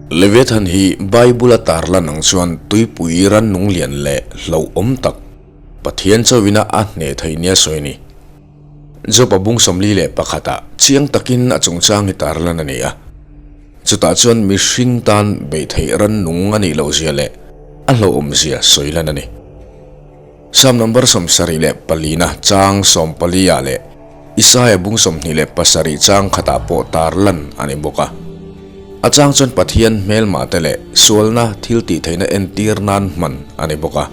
Leviathan hi Bible-a tarlan ang chuan tuipui rannung lian leh hlauhawm tak, Pathian chauhina a hneh theih nia sawi a ni. Job-a bung 41 ah chiang takin a chungchang hi tarlan a ni a. Chutah chuan mihring tan beih theih rannung a nih lohzia leh a hlauhawmzia sawi lan a ni. Psalm number 74 na chang 14 ah leh Isaia bung 27 chang khatah pawh tar lan a ni bawk a. A chang chuan Pathian hmelmah te leh sualna thil tih theihna entir nan hman a ni bawk a.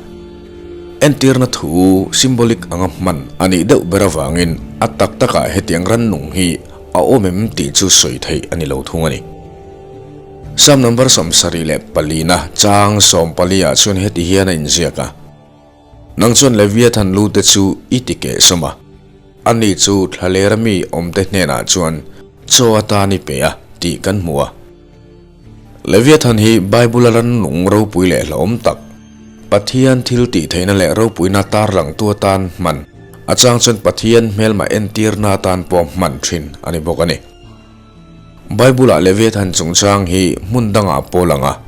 Entirna thu symbolic anga hman a nih deuh ber avangin a tak takah hetiang rannung hi a awm em tih chu sawi theih a ni lo thung a ni. Psalm number 74 na chang 14 ah chuan heti hian a inziak a. Nang chuan Leviathan lu te chu i ti keh sawm a, ani chu thlalera mi awmte hnenah chuan chaw atan i pe a tih kan hmu a. Leviathan hi Bible-a rannung ropui leh hlauhawm tak, Pathian thil tih theihna leh ropuina tarlangtu atan hman, a chang chuan Pathian hmelma entirna atan pawh hman thin a ni bawk a ni. Bible-ah Leviathan chungchang hi hmun dangah pawh lang a,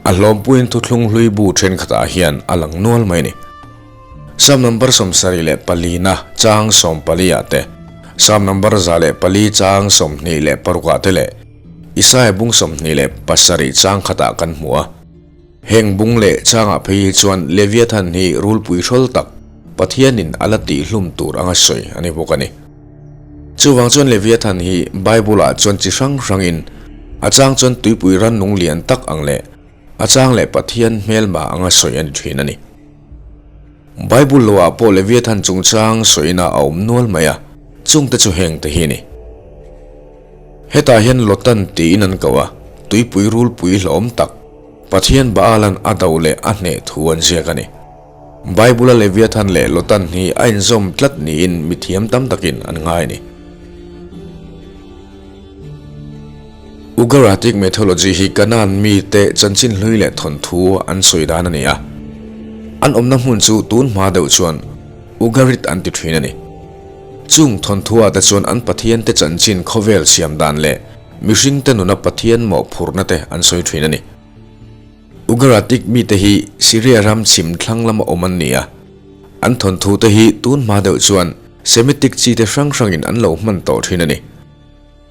a hlawmpuiin thuthlung hlui bu thenkhatah hian a lang nual mai a ni. Psalm number 74 na chang 14 ah te, Psalm number 104 chang 26 ah te leh Isaia bung 27 chang khatah kan hmu a. Heng bung leh changah phei hi chuan Leviathan hi rulpui hrawl tak, Pathianin a la tihhlum tur anga sawi a ni bawk a ni. Chuvang chuan Leviathan hi Bible-ah chuan chi hrang hrangin a chang chuan tuipui rannung lian tak ang leh a chang leh Pathian hmelma anga sawi a ni thin a ni. Bible loah pawh Leviathan chungchang sawina a awm nual mai a, chungte chu hengte hi a ni. Hetah hian Lotan tiin an ko a, tuipui rulpui hlawm tak, Pathian Baalan a do leh a hneh thu an ziak a ni. Bible-a Leviathan leh Lotan hi a inzawm tlat niin mi thiam tam takin an ngai a ni. Ugaritic mythology hi Canaan mite chanchin hlui leh thawnthu an sawi dan a ni a. An awmna hmun chu tun hma deuh chuan Ugarit an ti thin a ni. Chung thawnthuah te chuan an pathiante chanchin khawvel siam dan leh mihringte nuna pathian mawhphurhna te an sawi thin a ni. Ugaritic mite hi Syria ram chhim thlang lama awm an ni a, an thawnthu te hi tun hma deuh chuan Semitic chi te hrang hrangin an lo hman tawh thin a ni.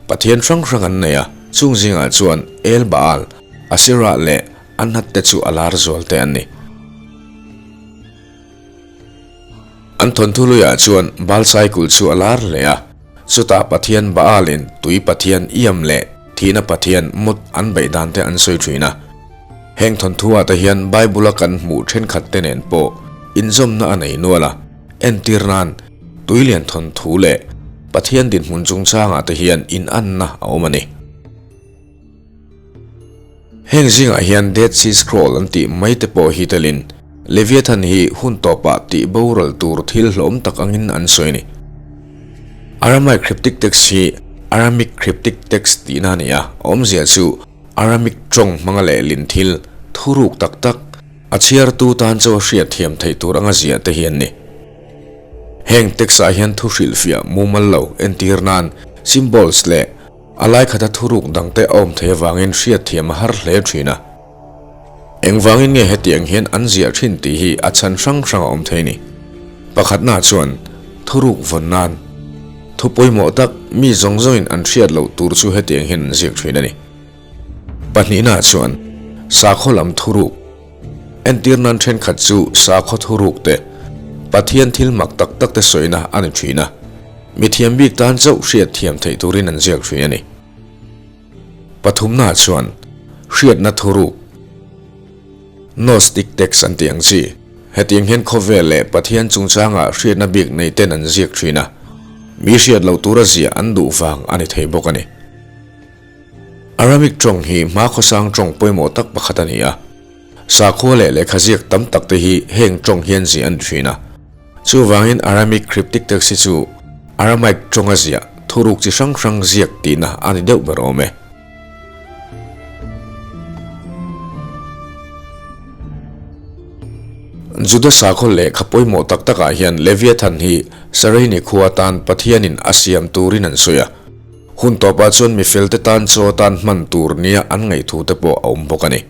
Pathian hrang hrang an nei a, chung zingah chuan El Baal, Asherah leh Anat te chu a lar zual te an ni. An thawnthu luiah chuan Baal Saikul chu a lar hle a, chutah Pathian Baalin tui pathian Iam leh thihna pathian Mut an beih dan te an sawi thin a. Heng thawnthuah te hian Bible-a kan hmuh thenkhat te nen pawh inzawmna a nei nual a, entir nan tuilian thawnthu leh Pathian dinhmun chungchangah te hian inanna a awm a ni. Heng zingah hian Dead Sea Scroll an tih mai te pawh hi telin Leviathan hi hun tawpah tih boral tur thil hlawm tak angin an sawi a ni. Aramaic Cryptic Text hi Aramic Cryptic Text tihna a ni a, a awmzia chu Aramic tawng hmanga lehlin thil thuruk tak tak, a chhiartu tan chu a hriatthiam theih tur anga ziah te hi an ni. Heng text-ah hian thu hrilhfiah mumal lo entir nan symbols leh A lai khata thuruk dangte a awm thei avangin hriatthiam a har hle thin a. Engvangin nge hetiang hian an ziah thin tih hi a chhan hrang hrang a awm thei ni. Pakhatna chuan thuruk vawn nan thu pawimawh tak mi zawng zawngin an hriat loh tur chu hetiang hian an ziak thin a ni. Pahnihna chuan sakhaw lam thuruk entir nan thenkhat chu sakhaw thuruk te Pathian thil mak tak tak te sawina a ni thin a. Mithiam bik tan chauh hriat thiam theih turin an ziak thin a ni. Pathumna chuan hriatna thuruk, Gnostic text an tih ang chi, hetiang hian khawvel leh Pathian chungchangah hriatna bik nei ten an ziak thin a, mi hriat loh tura ziah an duh vang a ni thei bawk a ni. Aramic tawng hi hma khawsang tawng pawimawh tak pakhat a ni a. Sakhua leh lehkha ziak tam tak te hi heng tawng hian ziah an thin a. Chuvangin Aramic cryptic text hi chu Aramaic tawnga ziah thuruk chi hrang hrang ziak tihna a ni deuh ber awm e. Juda sakhaw lehkha pawimawh tak takah hian Leviathan hi Sareni khua tan Pathianin a siam turin an sawi a. Hun tawpah chuan mi felte tan chaw atan hman tur nia an ngaih thu te pawh a awm bawk a ni.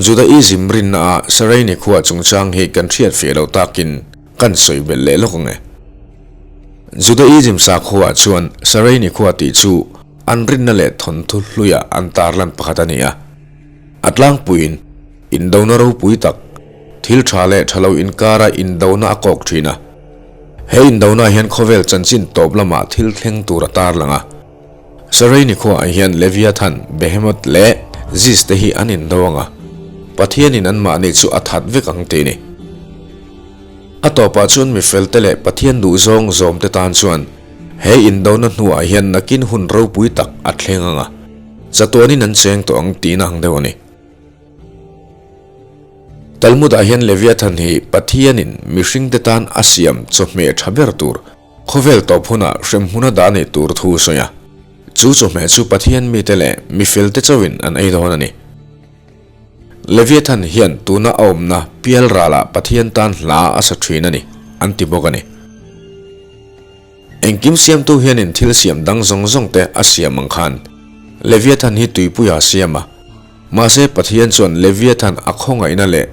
Judaism rinnaah Sareini khua chungchang hi kan hriat fiah lo takin kan sawi belh leh lawk ang e. Judaism sakhuaah chuan Sareini khua tih chu an rinna leh thawnthu hluia an tarlan pakhat a ni a. A tlangpuiin indona ropui tak, thil tha leh tha lo inkara indona a kawk thin a. He indona hian khawvel chanchin tawp lamah thil thleng tur a tarlang a. Sareini khuaah hian Leviathan, Behemoth leh Ziz te hi an indo ang a, Pathianin anmahni chu a that vek ang tih a ni. A tawpah chuan mi felte leh Pathian duhzawng zawmte tan chuan he indona hnuah hian nakin hun ropui tak a thleng ang a, chatuanin an cheng tawh ang tihna ang deuh a ni. Talmud-ah hian Leviathan hi Pathianin mihringte tan a siam chawhmeh tha ber tur, Khawvel tawp hunah hremhmun a dah nih tur thu a sawi a, chu chawhmeh chu Pathian mite leh mi felte chauhin an ei dawn a ni. Leviathan hian tuna a awmna pial ralah Pathian tan hla a sa thin a ni, an ti bawk a ni. Engkim siamtu hianin thil siam dang zawng zawng te a siam ang khan Leviathan hi tuipuia a siam a, mahse Pathian chuan Leviathan a khawngaihna leh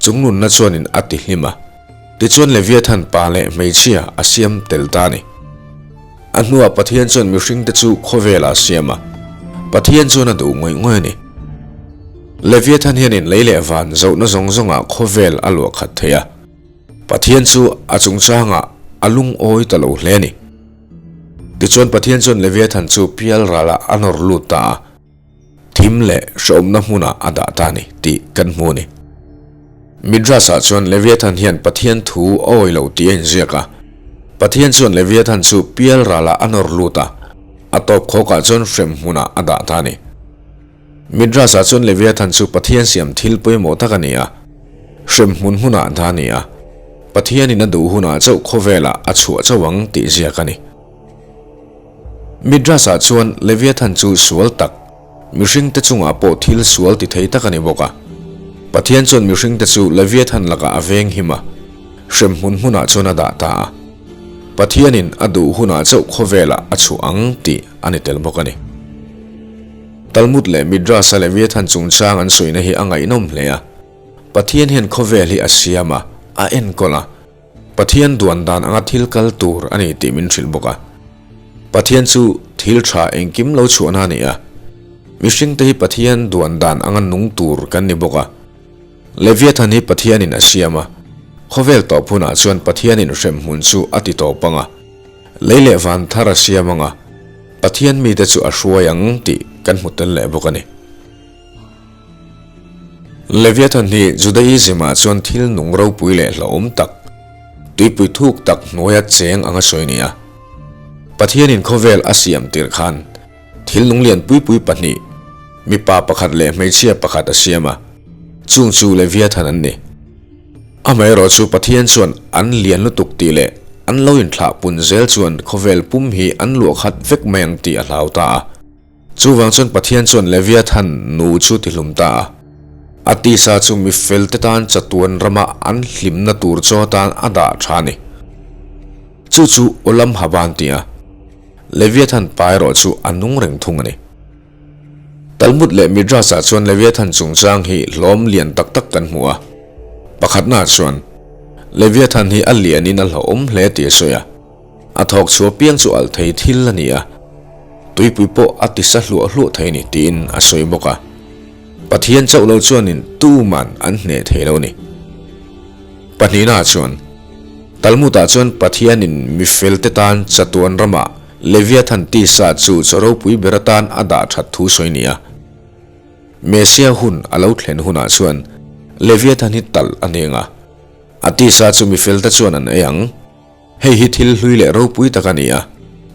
chungnunna chuanin a ti hlim a. Tichuan Leviathan pa leh hmeichhia a siam tel ta a ni. A hnuah Pathian chuan mihringte chu khawvelah a siam a, Pathian chuan a duh ngawih ngawih a ni. Leviathan hianin lei leh van zohna zawng zawngah khawvel a luah khat thei a, Pathian chu a chungchangah a lungawi ta lo hle a ni. Tichuan Pathian chuan Leviathan chu pial ralah a nawr lut ta a. Thim leh hrehawmna hmunah a dah ta a ni tih kan hmu a ni. Midrash-ah chuan Leviathan hian Pathian thu a awi lo tih a inziak a. Pathian chuan Leviathan chu pial ralah a nawr lut a, a tawp khawkah chuan hrem hmunah a dah ta a ni. Midrash-ah chuan Leviathan chu Pathian siam thil pawimawh tak a ni a, hrem hmun hmunah dah a ni a, Pathianin a duh hunah chauh khawvelah a chhuah chauh ang tih ziak a ni. Midrash-ah chuan Leviathan chu sual tak, mihringte chungah pawh thil sual ti thei tak a ni bawk a. Pathian chuan mihringte chu Leviathan lakah a veng him a, hrem hmun hmunah chuan a dah ta a. Pathianin a duh hunah chauh khawvelah a chhuah ang tih a ni tel bawk a ni. Talmud leh Midrash-a Leviathan chungchang an sawina hi a ngaihnawm hle a. Pathian hian khawvel hi a siam a, a enkawl a. Pathian duan dan anga thil kal tur a ni tih min hrilh bawk a. Pathian chu thil tha engkim lo chhuahna a ni a. Mihringte hi Pathian duan dan anga nung tur kan ni bawk a. Leviathan hi Pathianin a siam a, khawvel tawp hunah chuan Pathianin hremhmun chu a ti tawp ang a, lei leh van thar a siam ang a, Pathian mite chu a hruai ang tih kan hmu tel leh bawk a ni. Leviathan hi Judaism-ah chuan thil nung ropui leh hlauhawm tak, tuipui thuk tak hnuaia cheng anga sawi a ni a. Pathianin khawvel a siam tirh khan thil nung lian pui pui pahnih, mipa pakhat leh hmeichhia pakhat a siam a, chung chu Leviathan an ni. Amaherawh chu Pathian chuan an lian lutuk tih leh an lo inthlah pun zel chuan khawvel pum hi an luah khat vek mai ang tih a hlau ta a. Chuvang chuan Pathian chuan Leviathan nu chu tihlum ta a. A tisa chu mi felte tan chatuan rama an hlimna tur chaw atan a dah tha a ni. Chu chu Olam Haba an ti a. Leviathan pa erawh chu a nung reng thung a ni. Talmud leh Midrash-ah chuan Leviathan chungchang hi hlawm lian tak tak kan hmu a. Pakhatnaah chuan, Leviathan hi a lianin a hlauhawm hle tih a sawi a. A thawk chhuah piang chu alh thei thil a ni a, tuipui pawh a tisa hluah hluah thei ni tiin a sawi bawk a. Pathian chauh lo chuanin tuman an hneh thei lo ni. Pahnihnaah chuan, Talmud-ah chuan Pathianin mi felte tan chatuan ramah Leviathan tisa chu chaw ropui ber atan a dah that thu sawi ni a. Messiah hun a lo thlen hunah chuan Leviathan hi talh a ni ang a, a tisa chu mi felte chuan an ei ang. Hei hi thil hlui leh ropui tak a ni a,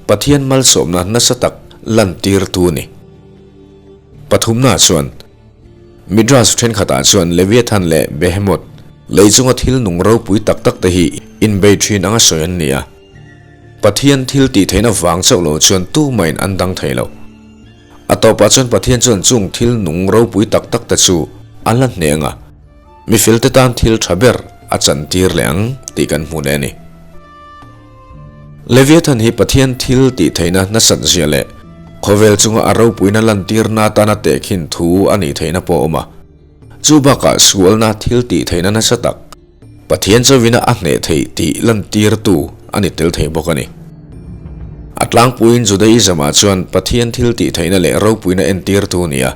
Pathian malsawmna nasa tak lantirtu a ni. Pathumna chuan, Midrash thenkhatah chuan Leviathan leh Behemoth, lei chunga thil nung ropui tak tak te hi inbei thin anga sawi an ni a. Pathian thil tih theihna vang chauh lo chuan tumahin an dang thei lo. A tawpah chuan Pathian chuan chung thil nung ropui tak tak te chu a la hneng a. Mi felte tan thil tha ber a chantir leh ang tih kan hmu leh a ni. Leviathan hi Pathian thil tih theihna nasat zia leh khawvel chunga a ropuina lantirna atana tehkhin thu a nih theihna pawh a awm a. Chu bakah sualna thil tih theihna nasa tak Pathian chauhina a hneh theih tih lantirtu a ni tel thei bawk a ni. A tlangpuiin Judaism-ah chuan Pathian thil tih theihna leh ropuina entirtu a ni a.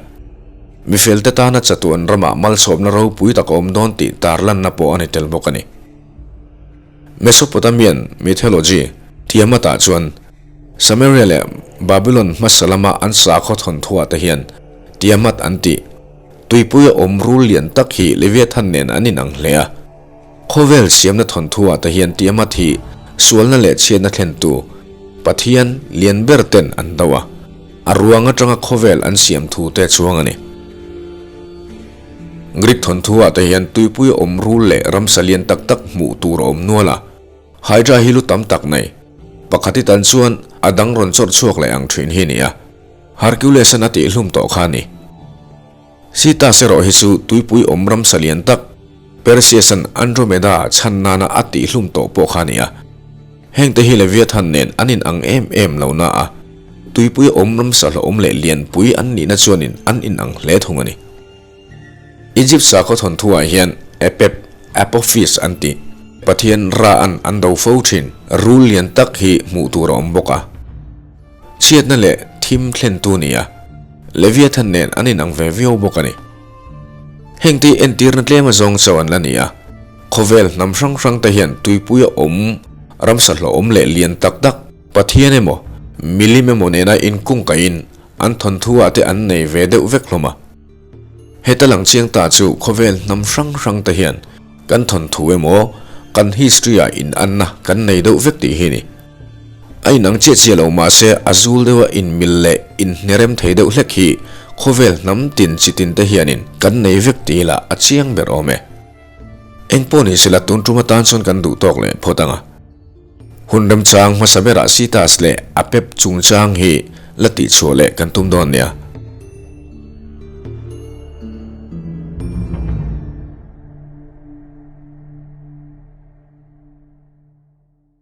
Mifelte tana chatuan ramah malsawmna ropui tak a awm dawn tih tarlanna pawh a ni tel bawk a ni. Mesopotamian mythology Tiamat-ah chuan Samaria leh Babylon hmasa lama an sakhaw thawnthuah te hian Tiamat an tih. Tuipuia awm rul lian tak hi Leviathan nen an inang hle a. Khawvel siamna thawnthuah te hian Tiamat hi sualna leh chhiatna thlentu Pathian lian ber ten an do a, a ruang atanga khawvel an siam thu te chuang a ni. Greek thawnthuah te hian tuipui awm rul leh ramsa lian tak tak hmuh tur a awm nual a, Hydra hi lu tam tak nei. Pakhat i tan chuan a dang rawn chawrh chhuak leh ang thin hi a ni a, Hercules-a'n a tihhlum tawh kha a ni. Cetus erawh hi chu tuipui awm ramsa lian tak, Perseus-a'n Andromeda chhan nana a tihhlum tawh pawh kha a ni a. Hengte hi Leviathan nen an inang em em lo na a, tuipui awm ramsa hlauhawm leh lianpui an nihna chuanin an inang hle thung a ni. Egypt sakhaw thawnthuah hian Apep, Apophis an tih, pathian Ra-a'n an do fo thin rul lian tak hi hmuh tur a awm bawk a. Chhiatna leh thim thlentu ni a, Leviathan nen an inang ve viau bawk a ni. Hengte hi entirna tlem azawng chauh an la ni a. Khawvel hnam hrang hrang te hian tuipuia awm, ramsa hlauhawm leh lian tak tak, Pathian emaw, milim emaw nena inkungkaihin an thawnthu ah te an nei ve deuh vek hlawm a. Heta lang chiang ta chu khawvel hnam hrang hrang te hian kan thawnthu emaw, kan history ah inanna kan nei deuh vek tih hi a ni. A inang chiah chiah lo mahse a zul deuha inmil leh inhnerem thei deuh hlek hi khawvel hnam tin chi tin te hianin kan nei vek tih lah a chiang ber awm e. Eng pawh ni sela tun tum atan chuan kan duh tawk leh phawt ang a. Hun remchang hmasa berah Cetus leh Apep chungchang hi la tihchhuah leh kan tum dawn nia.